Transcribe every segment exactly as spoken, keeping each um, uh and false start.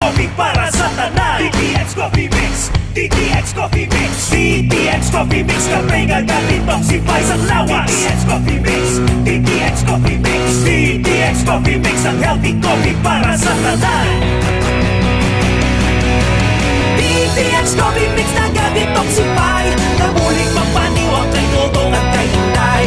Coffee para sa tanan. D T X Coffee Mix. D T X Coffee Mix. D T X Coffee Mix. Kape nga ga-detoxify sang lawas. D T X Coffee Mix. D T X Coffee Mix. D T X Coffee Mix. Ang healthy coffee para sa tanan. D T X Coffee Mix naga-detoxify. Nabulig magpaniwang kay Dodong at kay Inday.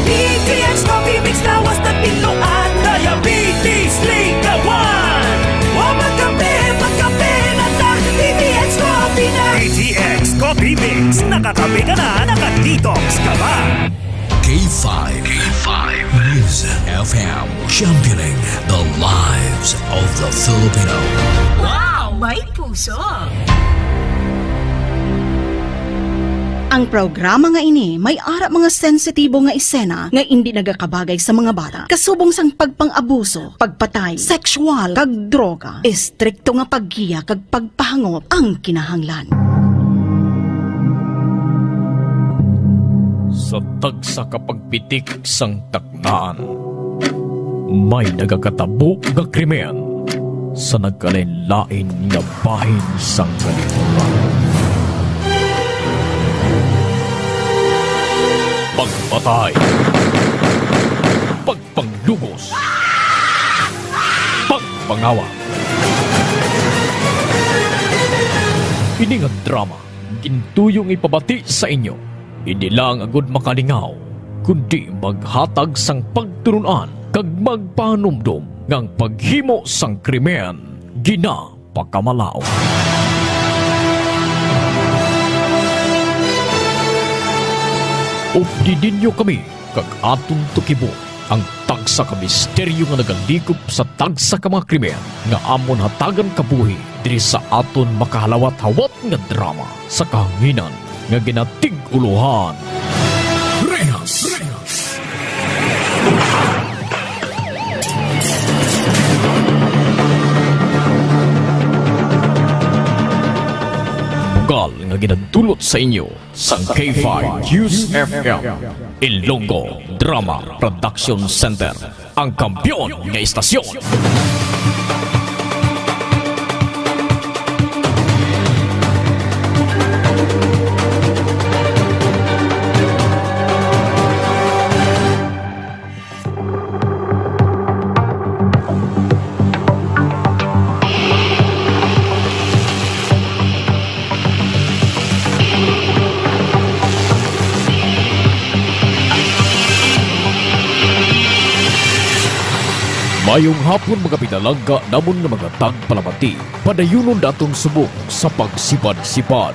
D T X Coffee Mix lawas na tinluan. Diabetes, likawan. Wa magkape, magkape na ta. D T X Coffee na. D T X Coffee Mix. Nakakape ka na, naka-detox ka pa. K five. K five News F M, championing the lives of the Filipino. Wow! May puso! Ang programa nga ini may ara mga sensitibo nga esena nga indi nagakabagay sa mga bata, kasubong sang pagpang-abuso, pagpatay, sexual, kag droga. Estrikto nga paggiya kag pagpahangop ang kinahanglan. Sa tagsa ka pagpitik sang taknaan, may nagakatabo nga krimen sa nagkalain-lain nga bahin sang kalibutan. Pagpatay, pagpanglugos, pagpangawa. Ini nga drama gintuyo nga ipabati sa inyo, hindi lang agud makalingaw, kundi maghatag sang pagtulon-an kag magpahanumdom nga ang paghimo sang krimen ginapakamalaut. Updi ninyo kami kag aton tukibon ang tagsa ka misteryo nga nagalikop sa tagsa ka mga krimen nga amon hatagan kabuhi diri sa aton makahalawat-hawat nga drama sa kahanginan nga ginatig-ulohan Rehas. Bugal nga ginadulot sa inyo sang K five News F M, Ilonggo Drama Production Center, ang kampiyon nga istasyon. Mayong hapon, mga pinalangga namon nga mga tagpalamati. Padayunon naton subong sa pagsipad-sipad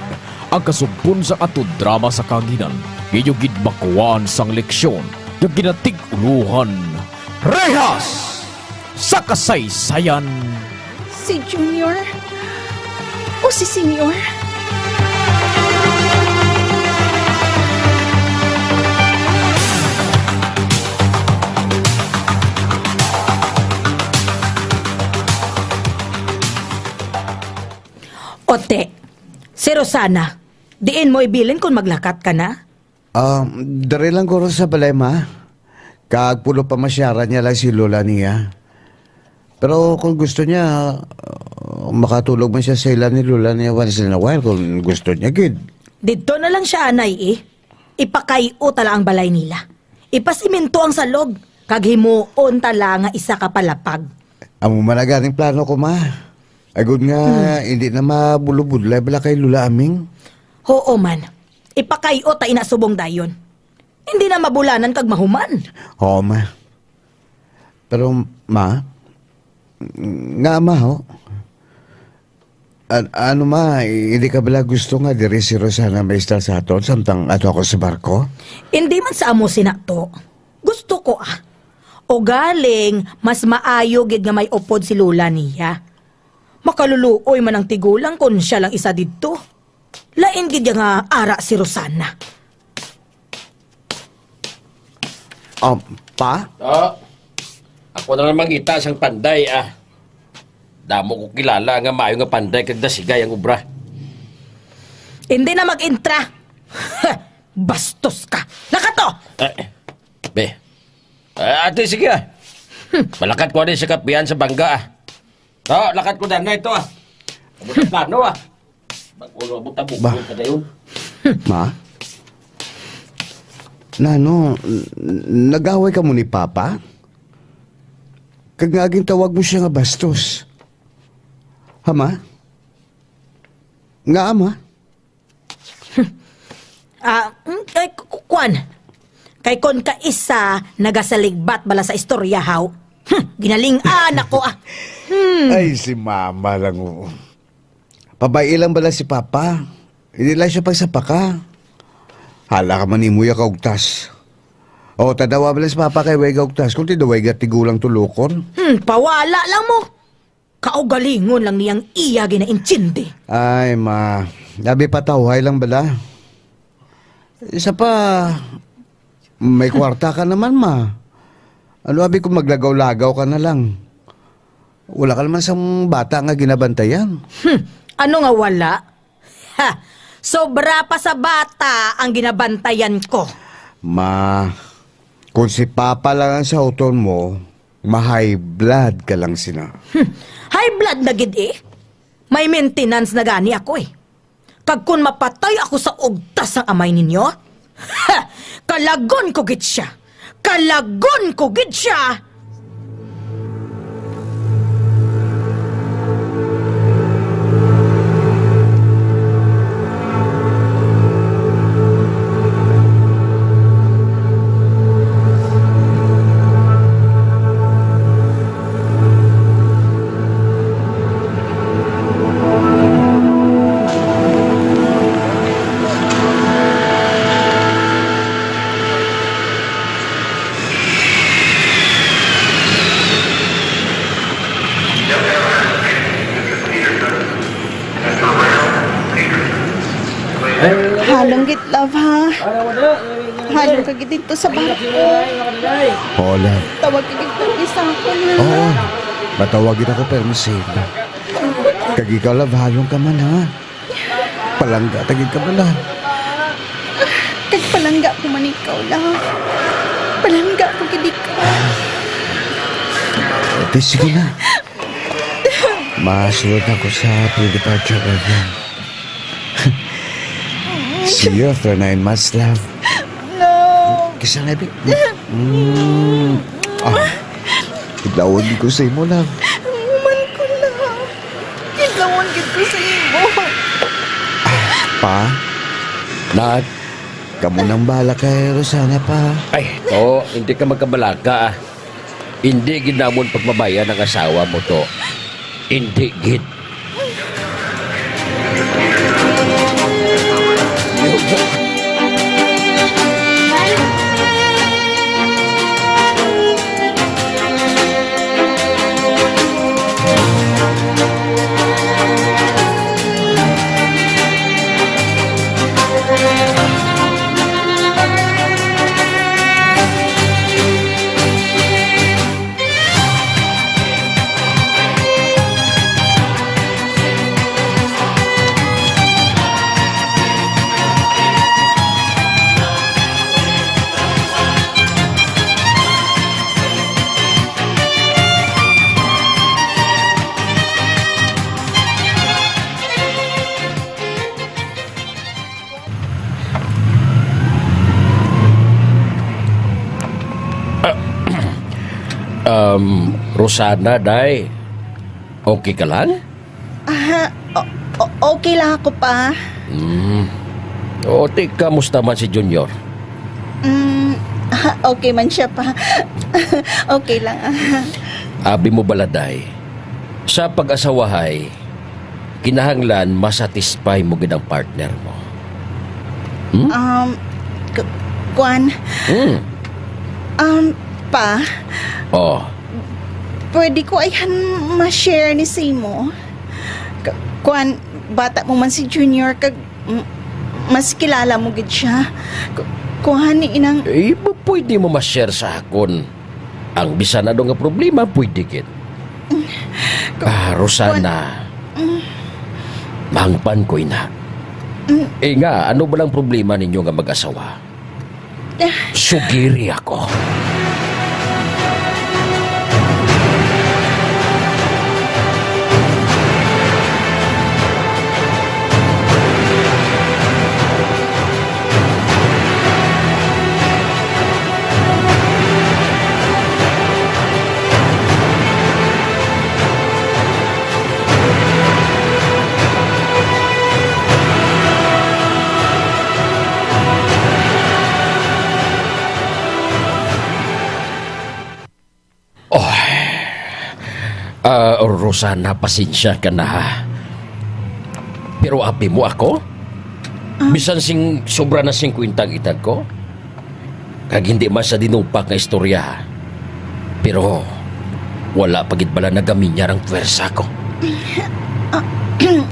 ang kasugpon sang aton drama sa kahanginan. Inyo gid makuhaan sang leksyon nga ginatig-ulohan Rehas sa Kasaysayan. Si Junior o si Senior? Ote, si Rosana, diin mo ibilin kon maglakat ka na? Ah, diri lang guro sa balay, ma. Kag pulo pa masyaran niya lang si lola niya. Pero kung gusto niya, ah, makatulog man siya sa ila ni lola niya once in a while kung gusto niya gid. Didto na lang siya, anay, eh. Ipakay-o ta lang ang balay nila. Ipasiminto ang salog, kag himuon ta lang nga isa ka palapag. Amo man na ganing plano ko, ma. Agod nga hindi na mabulobudlay bala kay Lola Aming. Huo man. Ipakay-o ta ina subong dayon. Hindi na mabulanan kag mahuman. Oo, ma. Pero, ma, nga, ma, ho? An-, ano, ma, hindi ka bala gusto nga diri si Rosana maistar sa aton samtang ato ako sa barko? Hindi man sa amo sina to. Gusto ko, ah. Ugaling, mas maayo gid nga may upod si lola niya. Makaluluoy man ang tigulang kon siya lang isa didto. Lain gid ya nga ara si Rosana. Um, pa? Ah, ako na lang mangita sang panday, ah. Damo ko kilala nga maayo nga panday kag dasigay ang obra. Hindi na mag-intra. Bastos ka. Lakat to! Eh, be. Ah, ate, sige, ah. Malakat ko din sa kapihan sa bangga, ah. Oh, lakat ko din na ito, ah. Amo sa plano, ah. Mag-ulo mo, tabukon Ba? ka dayon. Ma? Nano, n-, nag-away ka mo ni Papa? Kag nga gintawag mo siya nga bastos. Ha, Ma? Nga, Ma? Ah, mm, kay ku-, ku-, kuwan. Kay kon kaisa nagasaligbat bala sa istorya, haw. Hmm, ginaling-an ako, ah. Hmm. Ay, si Mama lang, oo. Pabay-i lang bala si Papa. Hindi lang siya pagsapaka. Hala ka man nimo ya kaugtas. O, tanawa bala si Papa kay way kaugtas. Kung tinaway ka tigulang tulukon. Hmm, pawala lang mo. Kaugalingon lang niyang iya ginaintindi. Ay, ma. Abi patawhay lang bala. Isa pa, may kwarta ka naman, ma. Ano abi kung maglagaw-lagaw ka na lang? Wala ka naman sang bata nga ginabantayan. Hmm, ano nga wala? Ha! Sobra pa sa bata ang ginabantayan ko. Ma, kung si Papa lang ang sauton mo, ma-high blood ka lang sina. Hmm, high blood na gid eh. May maintenance na gani ako eh. Kag kon mapatay ako sa ugtas sang amay ninyo, ha! Kalagon ko gid sia! Kalagon ko gid sia! Halong gid, love, ha? Halong ka gid dito sa barko. Oo, love. Tawag ka gid permi sa akon, ha? Oo. Matawag gid ako permi sa imo. Kag ikaw, love, halong ka man, ha? Palangga ta gid ka, love. Kag palangga ko man ikaw, love. Palangga ko gid ikaw. Di, sige na. Masulod ako sa pre-departure airline. See you after nine months, love. No. Kisa na, bi. Mm. Ah. Kidlawon gid ko sa imo, love. Human ko, love. Kidlawon gid ko sa imo. Ah, pa? Nak, kamo nang bahala kay Rosana, pa. Ay, to, hindi ka magkabalaka, ah. Hindi gid namon pagpabayan ang asawa mo, to. Hindi gid. Um, Rosana, day. Okay ka lang? Ah, o-, o-, okay lang ako, pa. Hmm. O, ti, kamusta man si Junior? Mm, ah, okay man siya, pa. Okay lang, ah. Abi mo bala, day, sa pag-asawahay, kinahanglan masatisfy mo gid ang partner mo. Hmm? Um, k-, kuwan. Hmm. Um, pa, Oh. pwede ko ayhan ma-share ni sa imo? K-, kuwan, bata mo man si Junior, kag, m-, mas kilala mo gid siya. K-, kuwan, inang Eh, ba pwede mo ma-share sa akon ang bisan ano nga problema, pwede gid. Ah, Rosana. Mm. Mahangpan ko ina. Mm. Eh nga, ano ba lang problema ninyo nga mag-asawa? Ah. Sugiri ako. Rosana, pasensya ka na, ha? Pero abi mo ako? Ah. Bisan sing sobra na singkwenta ang edad ko, kag hindi man sa dinupak nga istorya, ha? Pero wala pa gid bala nagaminyar ang pwersa ko.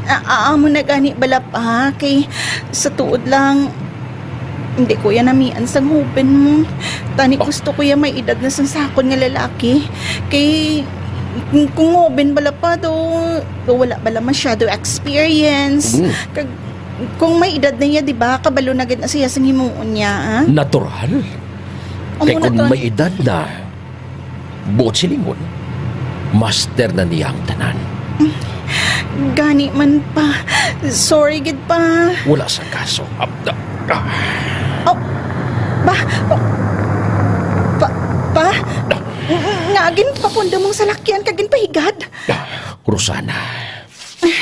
Ah, ah, amo na gani bala, Pa, kay sa tuod lang, hindi ko ya namian sang hoben mo. Tani Oh. gusto ko ya may edad na sang sakon nga lalaki. Kay, kung, kung hoben bala pa, do, do wala bala masyado experience. Mm. Kag, kung may edad na ya, di ba, kabalo na gid na siya sang himuon niya, ah? Natural. Amo Kay na kung to. may edad na, buot silingon, master na niya ang tanan. Gani man, Pa. Sorry gid, Pa. Wala sa kaso. Ah, ah, ah. Oh, Pa, Pa, Pa, Pa? Ah. Nga ginpapundo mong salakyan kag ginpahigad. Ah, Rosana,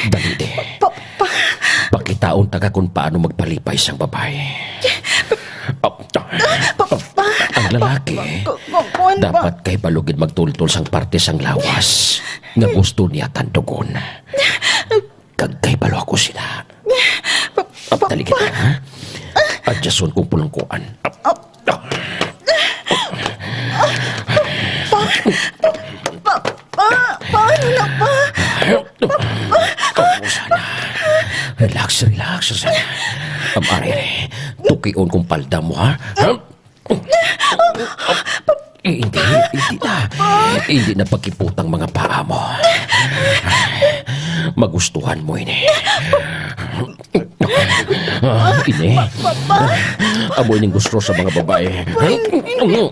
dali di. Pa, Pa. Pakitaon ta ka kung paano magpalipay sang babae. Pa, Pa, Pa, Ang lalaki, Pa, Pa, Pa, kuwan, Pa. dapat kay balugid magtultol sang parte sang lawas nga gusto niya tandugon. Kag kay balo ako sila. Pa, Pa, Dali kita, Pa. ha? Adyason kong pulangkuan. Pa, Pa, Pa, Pa, paano na, Pa? Kapusan na. Relax, relax, Rosana. Am, ari, ari. Tukion kong palda mo, ha? Ha? Eh, hindi, hindi na. Hindi na pagkiputang mga paa mo. Magustuhan mo ini. Ah, ini. Amo ining gusto sa mga babae. Amo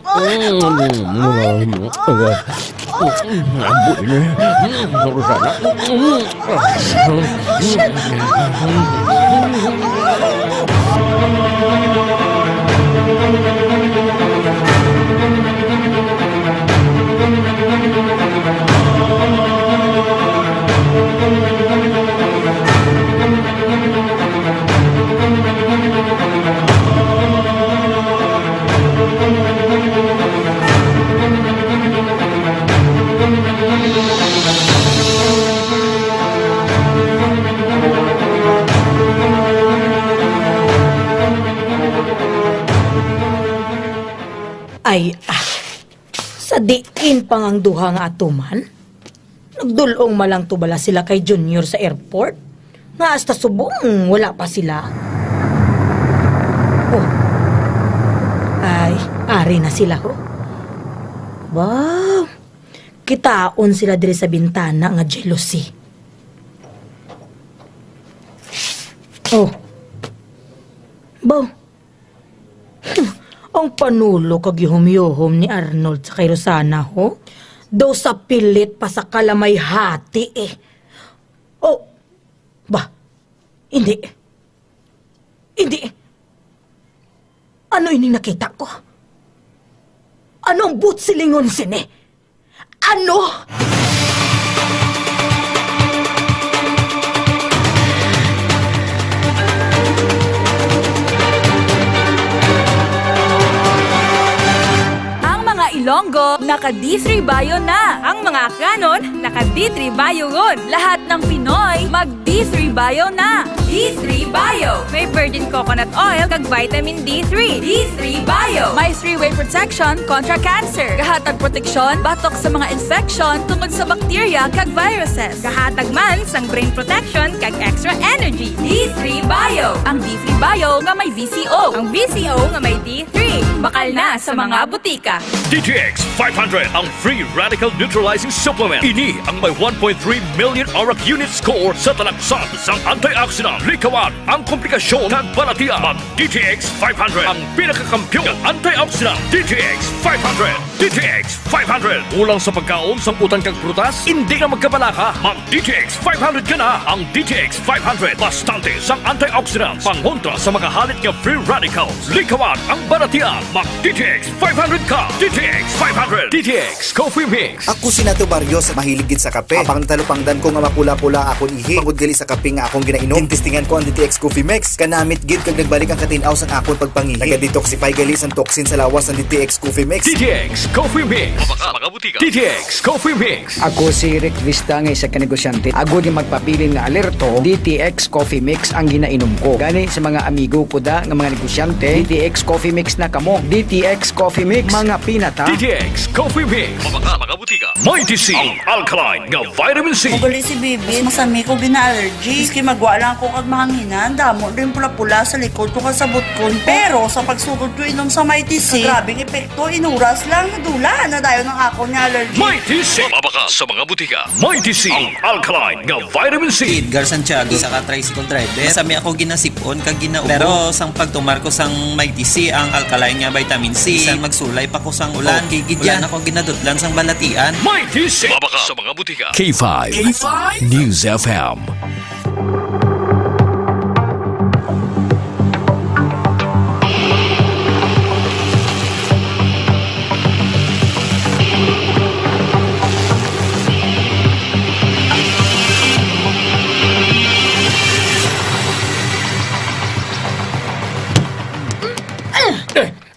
ini. Rosana. Ay, ah, sa diin pa nga ang duha nga atuman? Nagdul-ong man lang to bala sila kay Junior sa airport, nga hasta subong wala pa sila. Oh. Ay, ari na sila, ho. Wow. Kitaon sila diri sa bintana nga jealousy. Oh. Baw. Hmm, ang panulo kag yuhom-yuhom ni Arnold sa kay Rosana, ho? Daw sa pilit pa sa kalamay hati, eh. Oh, ba? Hindi. Hindi. Ano ining nakita ko? Ano ang buot silingon sini? Ano? Ang mga Ilonggo, naka D three Bio na. Ang mga Akyanon, naka D three Bio ron. Lahat ng Pinoy, mag D three Bio na. D three Bio. May virgin coconut oil kag vitamin D three. D three Bio. May three-way protection kontra cancer. Gahatag proteksyon batok sa mga infeksyon tungod sa bakterya kag viruses. Gahatag man sang brain protection kag extra energy. D three Bio. Ang D three Bio nga may V C O. Ang V C O nga may D three. Bakal na sa mga butika. D T X five hundred, ang free radical neutralizing supplement. Ini ang may one point three million ORAC unit score sa talaksan sang antioxidant. Likawan ang komplikasyon kag balatian. Mag D T X five hundred, ang pinakakampiyon nga antioxidant. D T X five hundred. D T X five hundred. Kulang sa pagkaon sang utan kag prutas? Indi na magkabalaka. Mag D T X five hundred ka na. Ang D T X five hundred, bastante sang antioxidants, pangontra sa mga halit nga free radicals. Likawan ang balatian. Mag D T X five hundred ka. D T X five hundred. D T X Coffee Mix. Ako si Nat Ito baryo sa mahilig gid sa kape. Apang natalupangdan ko nga mapula-pula akon ihi tungod gali sa kape nga akong ginainom. Ginstingan ko ang D T X Coffee Mix. Kanamit gid kag nagbalik ang katin-aw sang akon pagpangihi. Naga-detoxify gali sang toxin sa lawas ang D T X Coffee Mix. D T X Coffee Mix. Mabaka, mga butika. D T X Coffee Mix. Ako si Rick Vista nga isa ka negosyante. Agod nga magpabilin nga alerto, D T X Coffee Mix ang ginainom ko. Gani sa mga amigo ko da nga mga negosyante, D T X Coffee Mix na kamo. D T X Coffee Mix, mga pinata. D T X Coffee Mix. Mabaka, mga butika. Mighty C, ang alkaline nga vitamin C. Ugali si Bibi, masami ko gina-allergy. Maski magwa lang ako kag mahanginan, damo din pula-pula sa likod ko kag sa butkon ko. Pero sa pagsugod ko inom sa Mighty C, grabing epekto, inuras lang, nadula na dayon ang akon nga allergy. Mighty C. Mabaka sa mga butika. Mighty C, ang alkaline nga vitamin C. Si Edgar Santiago, isa ka tricycle driver. Masami ako ginasipon kag ginaubo. Pero sang pagtumar ko sang Mighty C, ang alkaline nga vitamin C, bisan magsulay pa ko sang ulan, okay gid yan. Wala na ko ginadutlan sang balatian. Mighty C. Mabaka sa mga butika. K five. K five? News F M.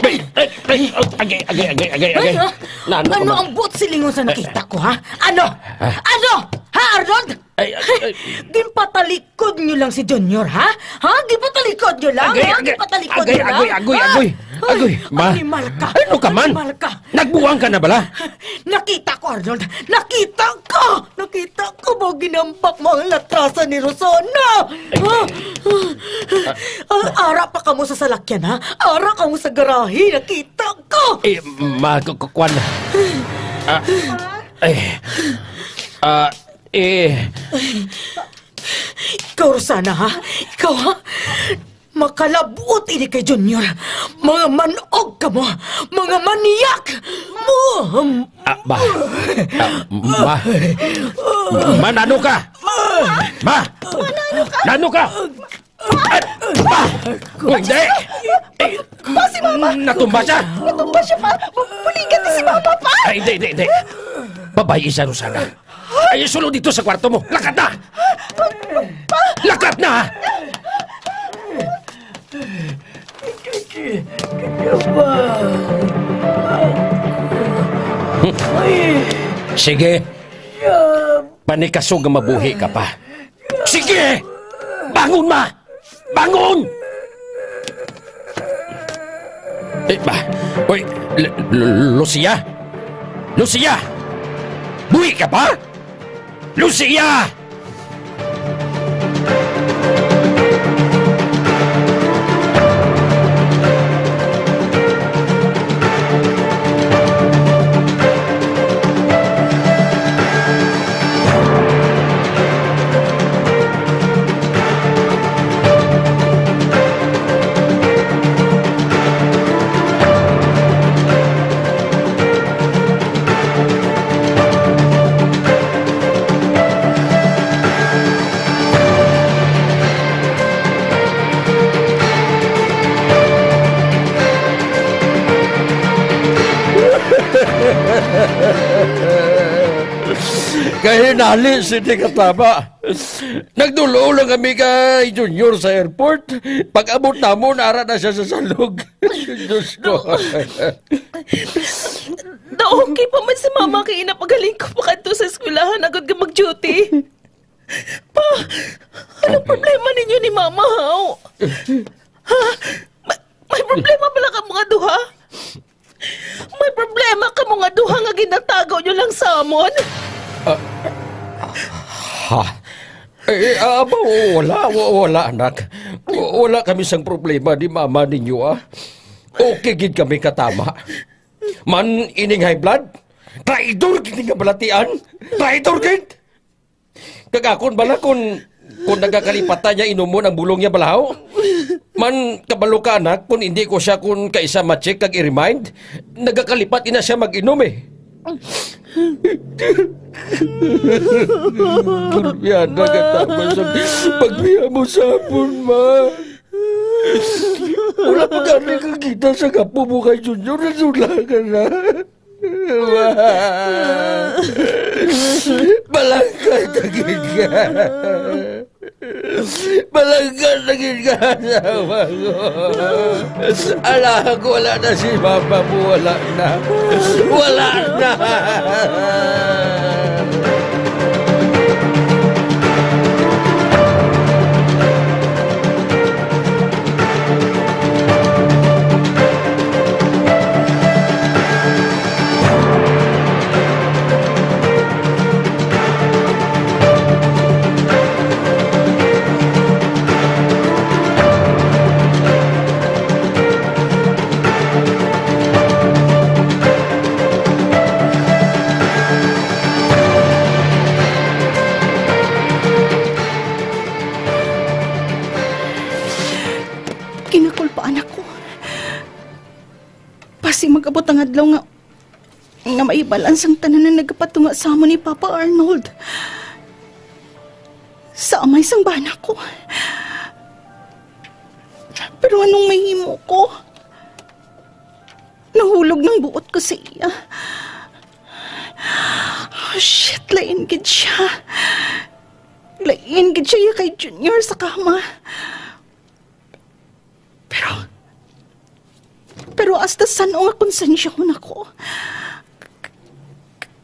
Ay, ay, ay, oh, agay, agay, agay, agay, agay. Ay, ha? Nano ka Ano man? ang buot silingon sa nakita ko, ha? Ano? Ah. Ano? Ha, Arnold? Ay, ay, ay. Ginpatalikod niyo lang si Junior, ha? Ha? Ginpatalikod niyo lang, Agay, ha? agay, Ginpatalikod agay, niyo lang, agay, agay, ha? agay. Ay, Agay, ma. animal ka. Ano ka man? Animal ka. Nagbuang ka na bala? Nakita ko, Arnold. Nakita ko! Nakita ko ba ginampak mo ang latrasan ni Rosana? Ay. Ha? Ah, ara pa kamo sa salakyan, ha? Ara kamo sa garahe. Nakita ko! Eh, ma, ku-, ku-, kwan. Ah, eh, ah, eh. Ikaw, Rosana, ha? Ikaw, ha? Makalabot ini kay Junior. Mga manog kamo. Mga maniyak. Mo. Ah, ba? Ah, ma. Ma, nano ka? Ma! Nano ka? Ah, ma! Hindi! Pa, si Mama! Natumba siya! Natumba siya, pa! Bu-, buligan ni si Mama, pa! Ay, hindi, hindi, hindi. Babayi siya, Rosana. Ay, sulod dito sa kwarto mo. Lakat na! Lakat na! Sige. Panikasog nga mabuhi ka pa. Sige! Bangon, ma! Bangon! Eh, ba? Oy, Lu-, Lu-, Lucia? Lucia! Buhi ka pa? Lucia! Kahinali sini katama. Nagdul-o lang kami kay Junior sa airport. Pag-abot namon, ara na siya sa salog. Diyos ko. Daw okay pa man si Mama kay inapagaling ko pa kadto sa eskwelahan agud nga mag-duty. Pa, anong problema ninyo ni Mama, haw? Ha? May, may problema bala ka mga duha? May problema ka mga duha nga ginatago nyo lang sa amon? Ah, ha? Eh, ah, ba, wala, wa-, wala, anak. Wa-, wala kami sang problema ni mama ninyo, ah. Okay gid kami katama. Man ining high blood, traidor gid nga balatian. Traidor gid. Kag akon bala kun, kun nagakalipatan niya inumon ang bulong niya balahaw? Man, kabalo ka, anak, kun hindi ko siya kun kaisa ma-check kag i-remind, nagakalipat ina siya mag-inom, eh. Yan, nagatapos ang pagbiya mo sa hapon, ma. Wala pa gani kakita sa kapo mo kay Junior, nadula ka na. Ma! Balangkat na gid ka! Balangkat na gid ka, asawa ko! Ala, kung wala na si Papa mo, wala na! Wala na! Ginakulpaan ako. Basi mag-abot ang adlaw nga, nga maibalan sang tanan nga nagapatunga sa amon ni Papa Arnold. Sa amay sang bana ko. Pero anong mahimo ko? Nahulog nang buot ko sa iya. Oh, shit, lain gid siya. Lain gid siya kay Junior sa kama. Pero, pero hasta san-o nga konsensyahon ako?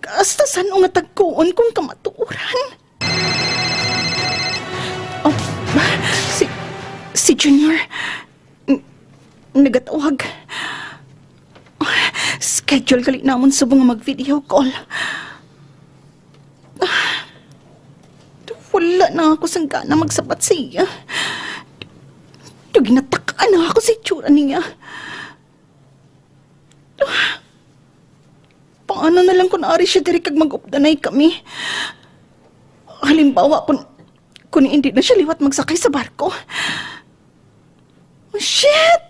Hasta san-o nga tagkuon kong kamatuoran? Oh, si, si Junior, n-, nagatawag. Schedule gali namon subong nga mag-video call. Wala na ako sang gana magsabat sa iya. Daw ginatak-an na ako sa itsura niya. Paano na lang kung ari siya diri kag mag-updanay kami? Halimbawa, kung, kung hindi na siya liwat magsakay sa barko. Oh, shit!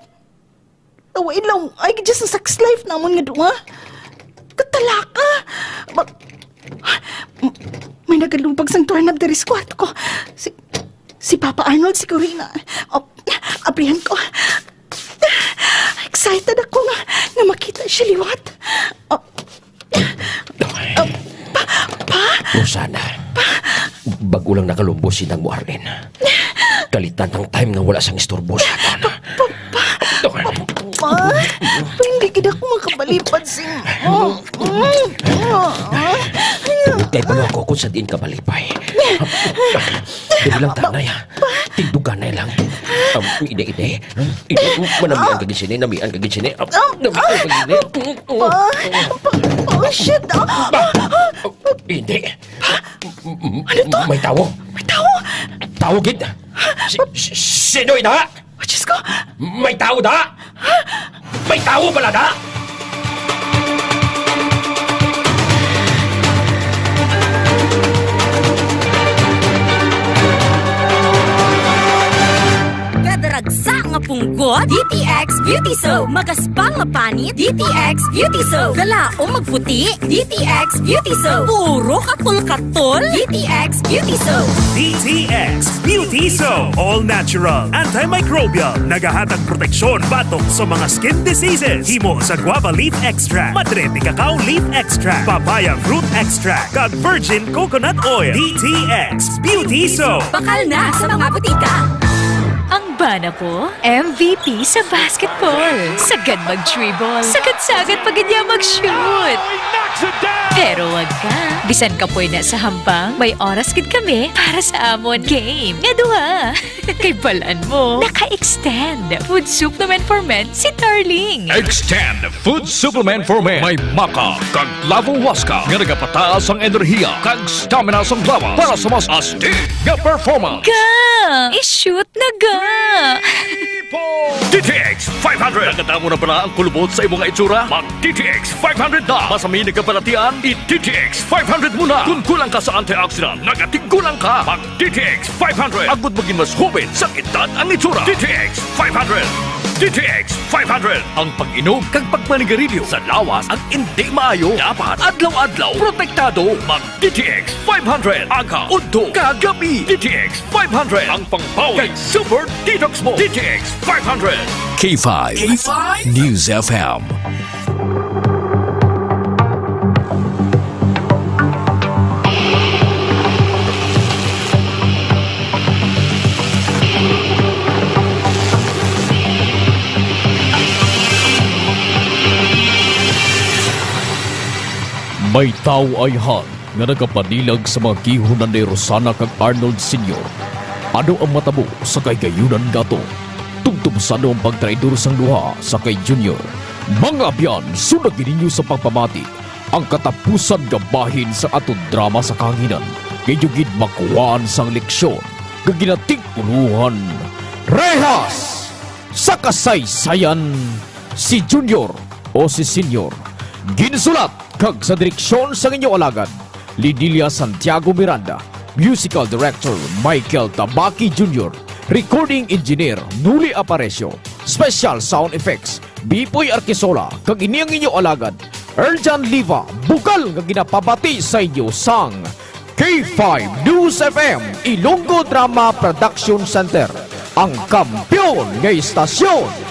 Away lang, ay, gid sa sex life namon nga duha. Katalaka! Ba-, may nagalubag sang doorknob diri sa kwarto ko. Si, si Papa Arnold siguro na. Oh, abrihan ko. Excited ako nga, nga makita siya liwat. Oh, oh, pa, pa? Rosana, bag-o lang nakalumbos si Nang Muarlin. Kalitan ang time nga wala sang istorbo sa aton. Pa, pa, pa, pa, pa, hindi gid ako makabalipad sing, oh, mm, oh, ah. Kay balo ako kung sa diin ka malipay. Dili lang tanay, ha? Tigduganay lang. Um, ide, ide. Ide, manamian ka gid sini, namian ka gid sini. Um, namian ka gid sini. Pa, pa, oh, shit, ah. Ba? Hindi. Ano to? May tawo. May tawo? Tawo gid. Si, si, sino ina? Oh, Diyos ko! May tawo da? May tawo pala da? Kadaragsa nga punggot, D T X Beauty Soap. Magaspang nga panit, D T X Beauty Soap. Kalaom magputi, D T X Beauty Soap. Puro katol-katol, D T X Beauty Soap. D T X Beauty Soap. All natural, antimicrobial. Nagahatag proteksyon batok sa mga skin diseases. Himo sa guava leaf extract, madre de cacao leaf extract, papaya fruit extract, kag virgin coconut oil. D T X Beauty Soap. Bakal na sa mga butika. Ang bana ko, M V P sa basketball. Sagad mag-dribble. Sagad-sagad pa gid niya mag-shoot. Pero wag ka. Bisan kapoy na sa hampang, may oras gid kami para sa amon game nga duha. Kay balan mo, naka-extend food supplement for men si Darling. Extend food supplement for men. May maca kag Lavo Huasca nga nagapataas ang enerhiya kag stamina sang lawas para sa mas astig nga performance. Ga! I-shoot na ga! D T X five hundred. Nakadamo na bala ang kulubot sa imo nga itsura? Mag D T X five hundred na. Basta may nagkabalatian, i-D T X five hundred mo na. Kung kulang ka sa antioxidant, nagatigulang ka. Mag D T X five hundred. Agud maging mas hubit sa edad ang itsura. D T X five hundred. D T X five hundred. Ang pag-inom kag pagmanigarilyo sa lawas ang hindi maayo. Dapat adlaw-adlaw protektado. Mag D T X five hundred. Aga, udto, kag gabi. D T X five hundred. Ang pangbawi kag super detox mo. D T X five hundred. K five K five News F M. Ay tawo ayhan nga nagapanilag sa mga gihunan ni Rosana kag Arnold Senior. Ano ang matabo sa kahigayunan nga ato? Tubtob sa ano ang pagtraidor sang duha sa kay Junior? Mga abyan, sunda gid ninyo sa pagpamati ang katapusan nga bahin sa aton drama sa kahanginan. Kay inyo gid makuhaan sang leksyon nga ginatig-ulohan, Rehas sa Kasaysayan. Si Junior o si Senior, ginsulat kag sa direksyon sang inyo alagad, Linilia Santiago Miranda, Musical Director Michael Tabaki Junior, Recording Engineer Nuli Aparecio, Special Sound Effects Bipoy Arquisola, kag ini ang inyo alagad, Erjan Liva, bugal nga ginapabati sa inyo sang K five News F M, Ilonggo Drama Production Center, ang kampiyon nga istasyon.